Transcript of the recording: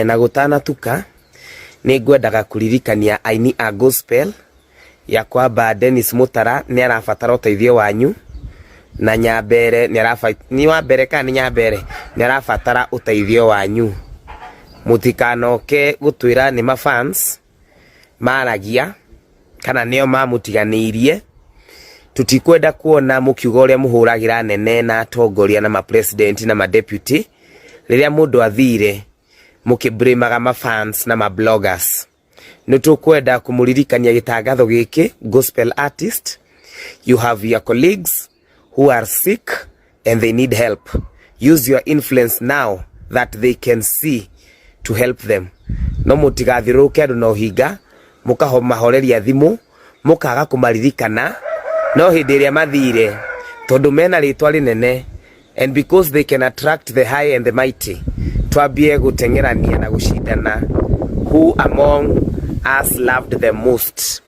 Na gũtanatuka nĩ ngwendaga kũririkania aini a gospel ya kwamba Dennis Mutara nĩ arabatara ũteithio wanyu na Nyambere nĩ wa mbere kana nĩ Nyambere nĩ arabatara ũteithio wanyu. Mũtikanoke gũtwĩra nĩ mafans maragia kana nĩo mamũtiganĩirie. Tũtikwenda kuona mũkiuga ũrĩa mũhũragĩra nene na atongoria na mapresident na madeputy rĩrĩa mũndũ athire mũkĩblamaga mafans na mabloggers. Nĩ tũkwenda kũmũririkania gĩtangatho gĩkĩ: gospel artist, you have your colleagues who are sick and they need help. Use your influence now that they can see to help them. No mũtigathiũrũrũke andũ na ũhinga, mũkamahoreria thimũ, mũkaga kũmaririkana, no hĩndĩ ĩrĩa mathire, tondũ mena rĩtwa rĩnene and because they can attract the high and the mighty, twambie gũteng'erania na gũcindana who among us loved them most.